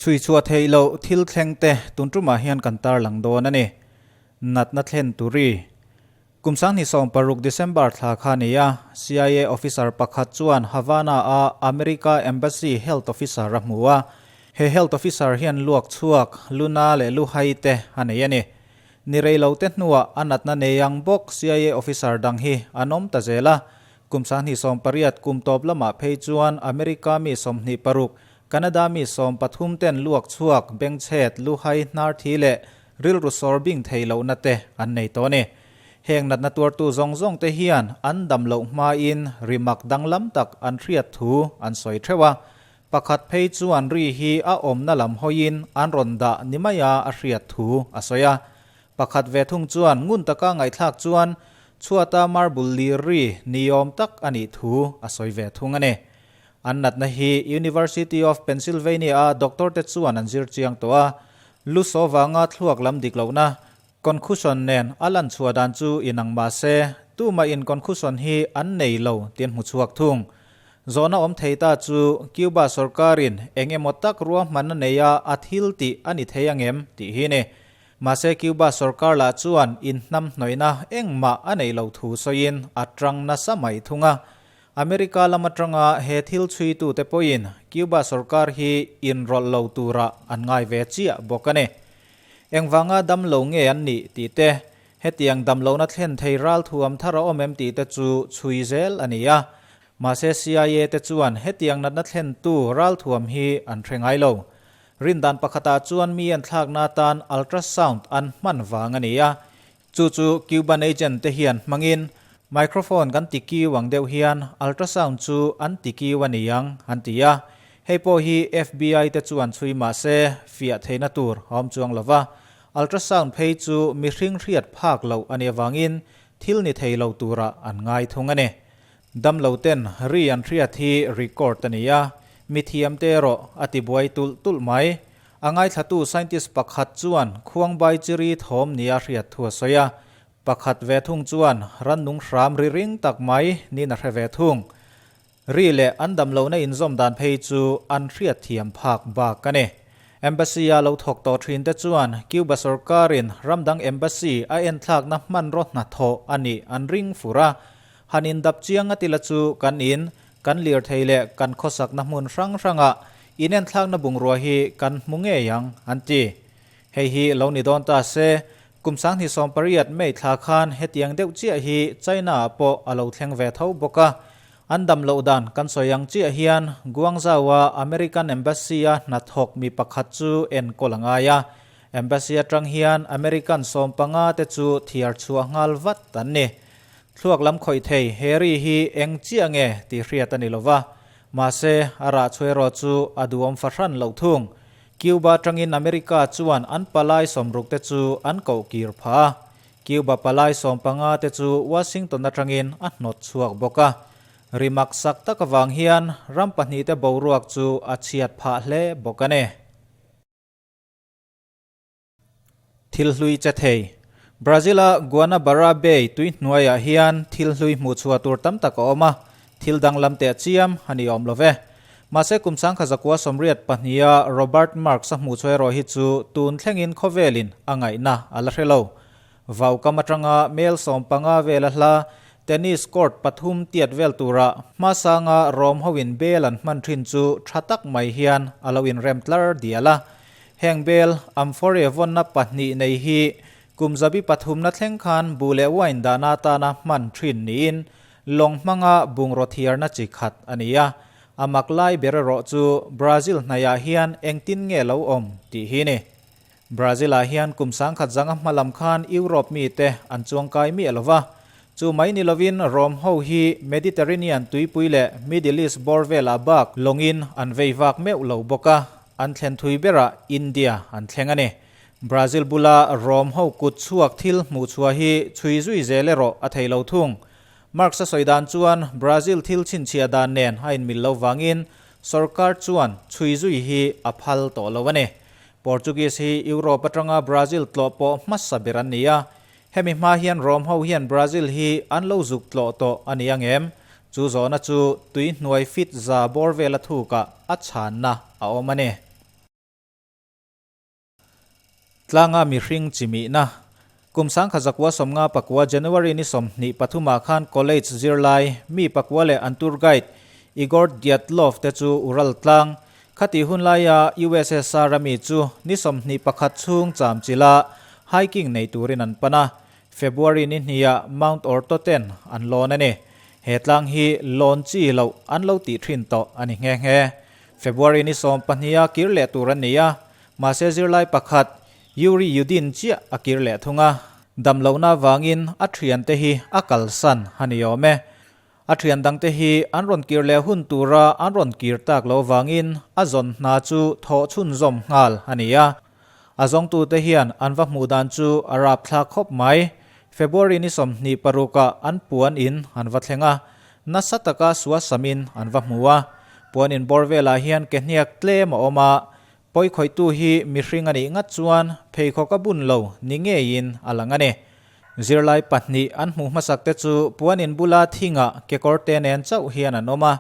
Chhui chhuah theih loh thil thleng te tun tumah hian kan tarlang dawn a ni. Natna thlen turi. Kum 2016 December thla kha ni a, CIA officer pakhat chuan Havana-a America Embassy health officer a hmu a. He health officer hian luak chhuak, luna leh luhai te a nei a ni. Ni rei lo te hnuah a natna nei ang bawk CIA officer dang hi an awm ta zel a. Kum 2018 kum tawp lamah phei chuan America mi 26, Canada mi 13 ten luak chhuak, bengchhet, luhai, hnar thi leh rilru sawr bing thei lohna te an nei tawh a ni. Heng natna tuartu zawng zawng te hian an dam loh hmain ri mak danglam tak an hriat thu an sawi theuh a. Pakhat phei chuan ri hi a awmna lam hawiin an rawn dah ni maia a hriat thu a sawi a. Pakhat ve thung chuan ngun taka ngaihthlak chuan chhuata marble lir ri niawm tak a nih thu a sawi ve thung a ni. An natna hi University of Pennsylvania-a doctor-te chuan an zir chiang tawh a, lu saw vanga thluak lam dik lohna, concussion, nen a lan chhuah dan chu inang mah se, tumahin concussion hi an nei lo tih an hmu chhuak thung. Zawhna awm thei ta chu Cuba sorkarin eng emaw tak ruahmanna neia a thil tih a ni thei angem tih hi ni. Mahse Cuba sorkar lah chuan inhnamhnawihna engmah a neih loh thu sawiin a tang nasa mai thung a. America lam atanga he thil chhuitute pawhin Cuba sorkar hi inrawlh lo turah an ngai ve chiah bawk a ni. Engvanga dam lo nge an nih tih te, hetiang dam lohna thlen thei ralthuam thar a awm em tih te chu chhui zel a ni a. Mahse CIA te chuan hetiang natna thlentu ralthuam hi an hre ngai lo. Rindan pakhatah chuan mi an thlakna atan ultrasound an hman vang a ni a. Chu chu Cuban agent te hian hmangin microphone kan ti kiu ang deuh hian ultrasound chu an ti kiu a ni ang an ti a. Hei pawh hi FBI te chuan chhui mah se fiah theihna tur a awm chuang lo va. Ultrasound phei chu mihring hriat phak loh a nih avangin thil ni thei lo turah an ngai thung a ni. Damlo ten ri an hriat hi record a ni a, mithiam te erawh a ti buai tulh tulh mai. A ngaithlatu scientist pakhat chuan khuangbai chiri thawm nia hriat thu a sawi a, pakhat ve thung chuan rannung hram ri ring tak mai niin a hre ve thung. Ri leh an damlohna inzawm dan phei chu an hriat thiam phak bak a ni. Embassy-a lo thawk tawh thin te chuan Cuba sorkarin ramdang embassy a enthlakna hmanraw hnathawh a nih an ring fur a, han indap chiang a ti la chu kan in Kan lirthei leh kan khawsakna hmun hrang hrangah inenthlakna bungrua hi kan hmu ngei ang, an ti. Hei hi lo ni dawn ta se, kum 2018 May thla khan hetiang deuh chiah hi China-ah pawh a lo thleng ve tho bawk a. An dam loh dan kan sawi ang chiah hian Guangzhou-a American Embassy-a hnathawk mi pakhat chu enkawl a ngai a. Embassy atang hian American 15 te chu thiar chhuah nghal vat an ni. Thluak lam khawih thei Harry hi eng chiah nge tih hriat a ni lo va, mahse a rah chhuai erawh chu a duhawm fahran loh thung. Cuba atangin America chuan an palai 60 te chu an koh kir phah a, Cuba palai 15 te chu Washington atangin a hnawt chhuak bawk a. Ri mak sak tak avang hian ram pahnihte boruak chu a chhiat phah hle bawk a ni. Thil hlui che thei. Brazil-a Guanabara Bay tui hnuaiah hian thil hlui hmuh chhuah tur tam tak a awm a, thil danglam teh chiam a ni awm lo ve. Mahse kum 1982-a Robert Marks a hmuh chhuah erawh hi chu tun thlengin khawvelin a ngaihna a la hre lo. Vaukam atanga mel 15 vela hla tennis court pathum tiat vel tura hmasanga rawm hoin bel an hman thin chu tha tak mai hian a lo inrem tlar dial a. Heng bel amphorae vawnna pahnih nei hi kum zabi pathumna thleng khan bu leh wine dahna atana hman thin niin lawng hmanga bungraw thiarna chi khat a ni a. A mak lai ber erawh chu Brazil hnaihah hian engtin nge lo awm tih hi ni. Brazil-ah hian kum 10,000 zanga hma lam khan Europe mite an chuangkai miah lo va. Chu mai ni lovin Rome ho hi Mediterranean tuipui leh Middle East bawr velah bak lawngin an vei vak meuh lo bawk a, an thlen thui berah India an thleng a ni. Brazil bula Rome ho kut chhuak thil hmuh chhuah hi chhui zui zel erawh a thei lo thung. Marx-a sawi dan chuan Brazil thil chhinchhiah dan nen a inmil lo vangin sorkar chuan chhui zui hi a phal tawh lo a ni. Portuguese hi Europe atanga Brazil tlawh pawh hmasa ber an ni a, hemi hma hian Rome ho hian Brazil hi an lo zuk tlawh tawh a ni ang em? Chu zawhna chu tui hnuai fit za bawr vela thukah a chhanna a awm a ni. Tlanga mihring chimihna, Kum 1959 January ni 23 ah khan college zirlai mi pakua leh an tour guide Igor Dyatlov te chu Ural tlang khati hun laia USSR a mi chu ni 21 chhung cham chila hiking nei turin an pan a, February ni hniah Mount Ortoten an lawn a ni. He tlang hi lawn chi loh an lo tih thin tawh a ni nghe nghe. February ni 12 a kir leh tur an ni a, mahse zirlai pakhat Yuri Yudin chiah a kir leh thung a, dam lohna avangin a thiante hi a kalsan a ni awm e. A thian dangte hi an rawn kir leh hun tura an rawn kir tak loh avangin a zawn hna chu thawh chhunzawm nghal a ni a. A zawngtute hian an va hmuh dan chu a rapthlak khawp mai. February ni 26 ah an puan in an va thleng a, nasa taka suasamin an va hmu a. Puan in bawr velah hian ke hniak tlem a awm a, Pawikhawihtu hi mihring a nih ngat chuan pheikhawk a bun lo ni ngeiin a lang a ni. Zirlai pahnih an hmuh hmasak te chu puanin bula thingah kekawr te nen chauh hian an awm a.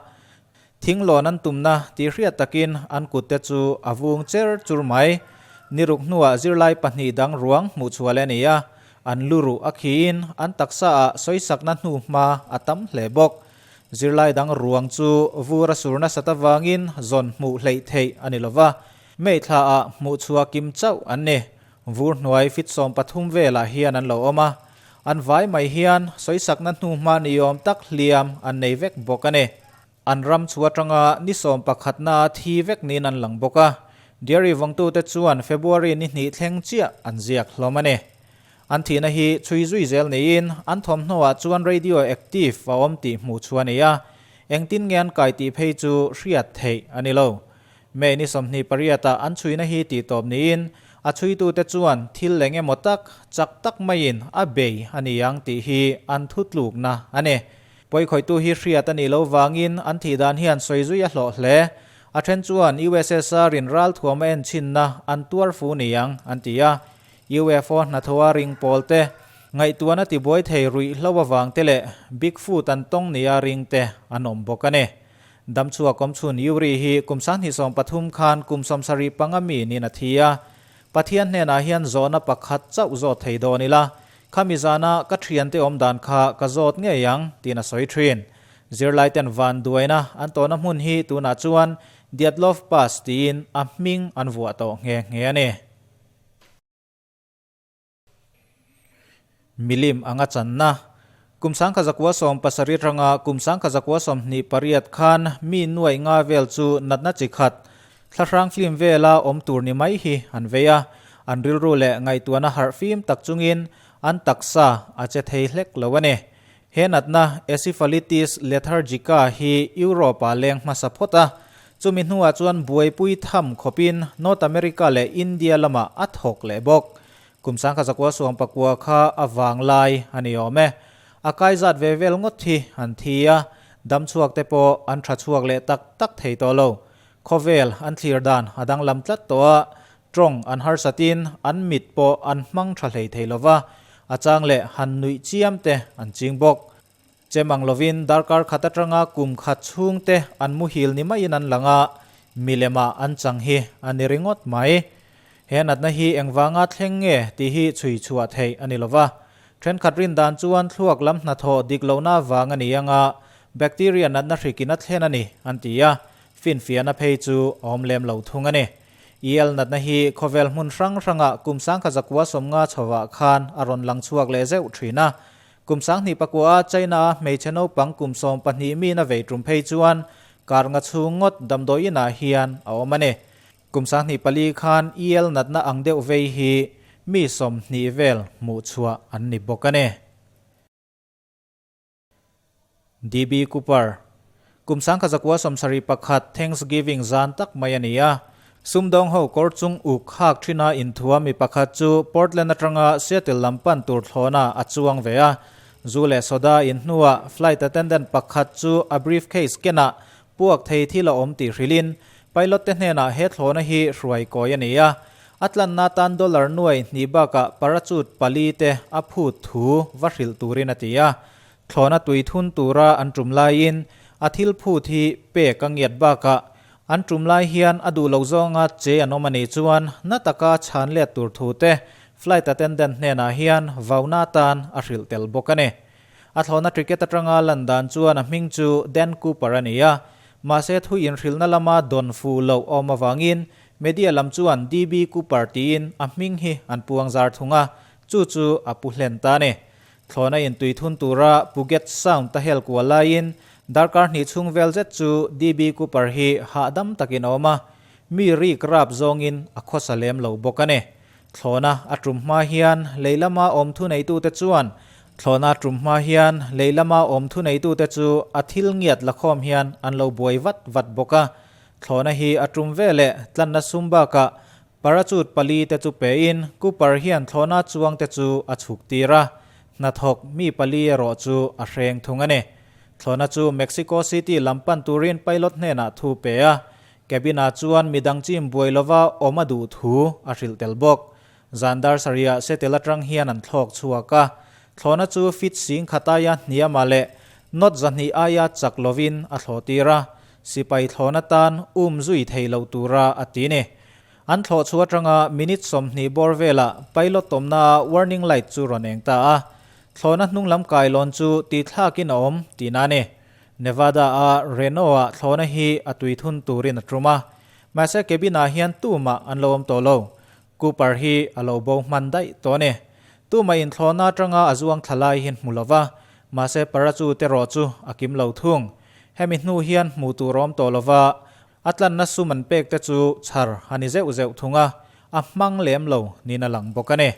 Thing lawn an tumna tih hriat takin an kut te chu a vung cher chur mai. Niruk hnuah zirlai pahnih dang ruang hmuh chhuah leh a ni a, an luruh a khiin an taksa ah sawisakna hnuhma a tam hle bawk. Zirlai dang ruang chu vur a sur nasat avangin zawn hmuh hleih theih a ni lova, May thlaah hmuh chhuah kim chauh an ni. Vur hnuai fit 13 velah hian an lo awm a, an vai mai hian sawisakna hnuhma ni awm tak hliam an nei vek bawk a ni. An ram chu atanga ni sawmpakhatna thi vek niin an lang bawk a, Diary vawngtute chuan February ni hnih thleng chiah an ziak hlawm a ni. An thihna hi chhui zui zel niin an thawmhnawah chuan radio active a awm tih hmuh chu a ni a, engtin nge an kai tih phei chu hriat theih a ni lo. May ni 28 ah an chhuina hi tih tawp niin a chhuitute chuan thil eng emaw tak, chak tak maiin a bei a ni ang tih hi an thutlukna a ni. Pawikhawihtu hi hriat a nih loh vangin an thih dan hian sawi zui a hlawh hle. A then chuan USSR in ralthuam a enchhinna an tuar fu ni ang an ti a, UFO hnathawha ring pawl te, ngaihtuahna tibuai thei ruihhlo avang te leh Bigfoot an tawng nia ring te an awm bawk a ni. Damchhuak awmchhun Yuri hi kum 2013 khan kum 75 mi niin a thi a. Pathian hnenah hian zawhna pakhat chauh zawt thei dawn ila, khami zana ka thiante awm dan kha ka zawt ngei ang, tiin a sawi thin. Zirlaiten van duaina an tawhna hmun hi tunah chuan Dyatlov Pass tiin a hming an vuah tawh nghe nghe a ni. Milim anga channa, Kum 1917 ranga kum 1928 khan mi nuaih nga vel chu natna chi khat, thlahrang film vela awm tur ni mai hi an vei a, an rilru leh ngaihtuahna harh fim tak chungin an taksa a che thei hlek lo a ni. He natna Encephalitis lethargica hi Europe-ah leng hmasa phawt a, chumi hnuah chuan buaipui tham khawpin North America leh India lamah a thawk leh bawk. Kum 1919 kha a vang lai a ni awm e. A kai zat ve vel ngawt hi an thi a, dam chhuak te pawh an tha chhuak leh tak tak thei tawh lo. Khawvel an thlir dan a danglam tlat tawh a, Tawng an harsatin an mit pawh an hmang tha hlei thei lova, a chang leh han nuih chiam te an ching bawk. Chem ang lovin darkar khat atanga kum khat chhung te an muhil ni maiin an lang a, milema an chang hi a ni ringawt mai. He natna hi engvanga thleng nge tih hi chhui chhuah theih a ni lova, thenkhat rin dan chuan thluak lam hnathawh dik lohna avang a ni anga bacteria natna hrikin a thlen a ni an ti a, finfiahna phei chu a awm lem lo thung a ni. EL natna hi khawvel hmun hrang hrangah kum 1950 chhovah khan a rawn lang chhuak leh zeuh thin a. Kum 2009 a China-a hmeichhe naupang kum 12 mi na vei tum phei chuan kar nga chhung ngawt damdawi inah hian a awm a ni. Kum 2004 khan EL natna ang deuh vei hi mi 20 vel hmuh chhuah an ni bawk a ni. DB Cooper, Kum 1971 Thanksgiving zan tak mai a ni a. Sumdawng ho kawr chung uk hak thina inthua mi pakhat chu Portland atanga Seattle lam pan tur thlawna a chuang ve a. Zu leh soda in hnuah flight attendant pakhat chu a briefcase kenah puak thei thil a awm tih hrilhin pilot te hnenah he thlawna hi hruai kawi a ni a. A tlanna tan dollar nuai hnih bakah parachute pali te a phut thu va hrilh turin a ti a. Thlawna tui thun tura an tum laiin a thil phut hi pek a ngiat bakah An tum lai hian a duh lo zawnga che an awm a nih chuan na taka chhan let tur thu te flight attendant hnenah hian vauna atan a hrilh tel bawk a ni. A thlawhna ticket atanga lan dan chuan a hming chu Dan Cooper a ni a, mahse thu inhrilhna lama dawn fu loh awm avangin media lam chuan DB Cooper tiin a hming hi an puang zar thung a, chu chu a pu hlen ta a ni. Thlawhna intui thun tura Puget Sound ta hel kual laiin darkar hnih chhung vel zet chu DB Cooper hi hahdam takin a awm a, mi rik rap zawngin a khawsa lem lo bawk a ni. Thlawhna a tum hma hian lei lama awm thuneitute chuan Thlawhna a tum hma hian lei lama awm thuneitute chu a thil ngiat lakhawm hian an lo buai vat vat bawk a. Thlawhna hi a tum veleh tlanna sum bakah Parachute pali te chu pein Cooper hian thlawhna chuang te chu a chhuk tir a, hnathawk mi pali erawh chu a hreng thung a ni. Thlawhna chu Mexico City lam pan turin pilot hnenah thu pe a, cabin-ah chuan midang chim buai lova awm a duh thu a hrilh tel bawk. Zan dar sarihah Seattle atang hian an thlawk chhuak a, thlawhna chu feet sing khat aia hniamah leh knot 200 aia chak lovin a thlawh tir a, sipai thlawhna tan um zui thei lo tura a ti ni. An thlawh chhuah atanga minute 20 bawr velah pilot tawmnaa warning light chu rawn eng ta a, thlawhna hnung lam kailawn chu tithlakin a awm tihna a ni. Nevada-a Reno-ah thlawhna hi a tui thun turin a tum a, mahse cabin-ah hian tumah an lo awm tawh lo. Cooper hi a lo bo hman daih tawh a ni. Tumah inthlawhna atanga a zuang thla lai hian hmu lova, mahse parachute erawh chu a kim lo thung. Hemi hnu hian hmuh tur a awm tawh lova, A tlanna sum an pek te chu chhar a ni zeuh zeuh thung a, a hmang lem lo niin a lang bawk a ni.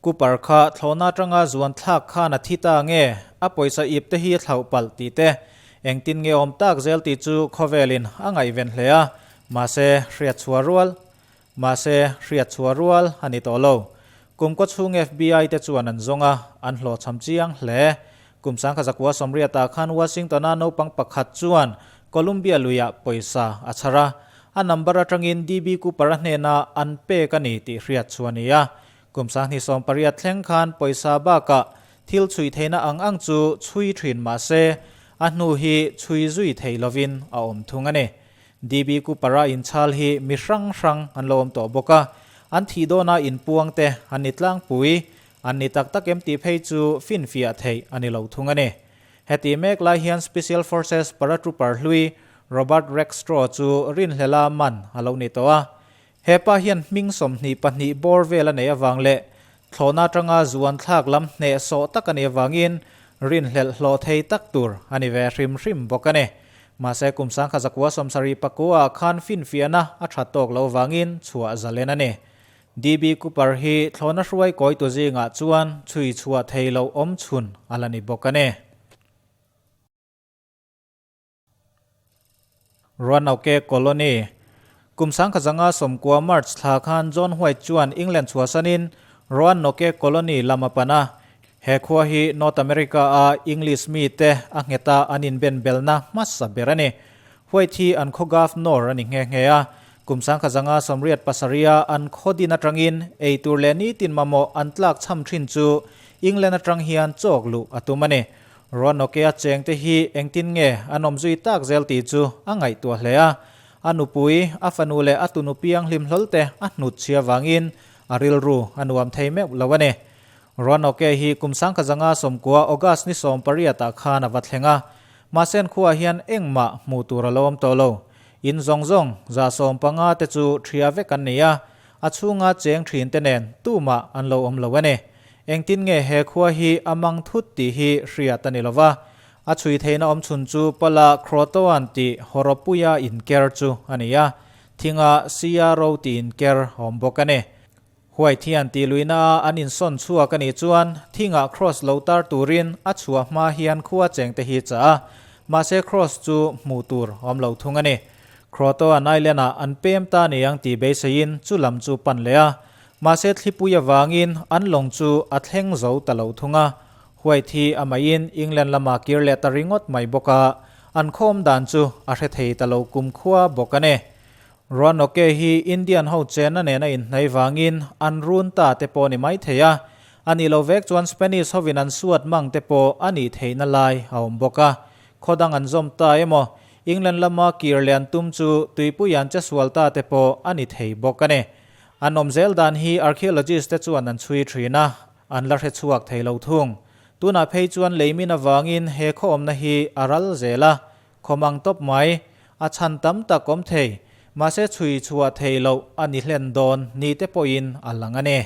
Cooper kha thlawhna atanga zuan thlak khan a thi ta nge, a pawisa ip te hi a thlauh palh tih te, engtin nge awm tak zel tih chu khawvelin a ngaihven hle a, mahse hriatchhuah rual Mahse, hriat chhuah rual a ni tawh lo. Kum kaw chhung FBI te chuan an zawng a, an hlawhchham chiang hle. Kum 1980 ah khan Washington-a naupang pakhat chuan Columbia luiah pawisa a chhar a, a number atangin DB Cooper-a hnena an pek a ni tih hriat chhuah a ni a. Kum 2018 thleng khan pawisa bakah thil chhui theihna ang ang chu chhui thin mahse, a hnu hi chhui zui thei lovin a awm thung a ni. DB Cooper-a inchhal hi mi hrang hrang an lo awm tawh bawk a, an thih dawna inpuang te an ni tlangpui, an ni tak tak em tih phei chu finfiah theih a ni lo thung a ni. Heti mek lai hian Special Forces paratrooper hlui Robert Rackstraw chu rinhlela man a lo ni tawh a. He pa hian hming 22 bawr vel a neih avang leh thlawhna atanga zuan thlak lam hnehsawh tak a nih avangin rinhlelh hlawh thei tak tur a ni ve hrim hrim bawk a ni. Mahse kum 1979 ah khan finfiahna a tha tawk lo vangin chhuah zalen a ni. DB Cooper hi thlawhna hruai kawitu zingah chuan chhui chhuah thei loh awm chhun a la ni bawk a ni. Roanoke Colony. Kum 1990 March thla khan John White chuan England chhuahsanin Roanoke Colony lam a pan a. He khua hi North America-a English mite a ngheta an inbenbelna hmasa ber a ni. White hi an khaw governor a ni nghe nghe a. Kum 1987-a an khaw din atangin eitur leh nitin mamawh an tlak chham thin chu England atang hian chawk luh a tum a ni. Roanoke-a chengte hi engtin nge an awm zui tak zel tih chu a ngaihtuah hle a. A nupui, a fanu leh a tunu piang hlim hlawl te a hnut chhia vangin a rilru a nuam thei meuh lo a ni. Roanoke hi kum 1990 August ni 18 ah khan a va thleng a. Mahse an khuaah hian engmah hmuh tur a lo awm tawh lo. In zawng zawng 15% te chu ṭhia vek an ni a, a chhunga cheng ṭhin te nen tumah an lo awm lo a ni. Engtin nge he khua hi a mang thut tih hi hriat a ni lo va, a chhui theihna awm chhun chu pala Crotoan tih hawrawpuia inker chu a ni a, thinga CRO tih inker a awm bawk a ni. White hian tih luihna a an insawn chhuak a nih chuan thingah cross lo tar turin a chhuah hma hian khua chengte hi chah a, mahse cross chu hmuh tur awm lo thung a ni. Crotoan Island-ah an pem ta niang tih beiseiin chu lam chu pan leh a, Mahse thlipui avangin an lawng chu a thleng zo ta lo thung a, White hi amaiin England lama kir leh ta ringawt mai bawk a, an khawm dan chu a hre thei ta lo kumkhua bawk a ni. Roanoke hi Indian ho chenna nena inhnai vangin an run ta te pawh a ni mai thei a, a nih lo vek chuan Spanish hovin an suat mang te pawh a nih theihna lai a awm bawk a, khaw dang an zawm ta emaw? England lama kir leh an tum chu tuipui an che sual ta te pawh a ni thei bawk a ni. An awm zel dan hi archaeologist te chuan an chhui thin a, an la hre chhuak thei lo thung. Tunah phei chuan leimin avangin he khaw awmna hi a ral zel a, khawmang tawp mai, a chhan tam tak awm thei, mahse chhui chhuah thei loh a ni hlen dawn ni te pawhin a lang a ni.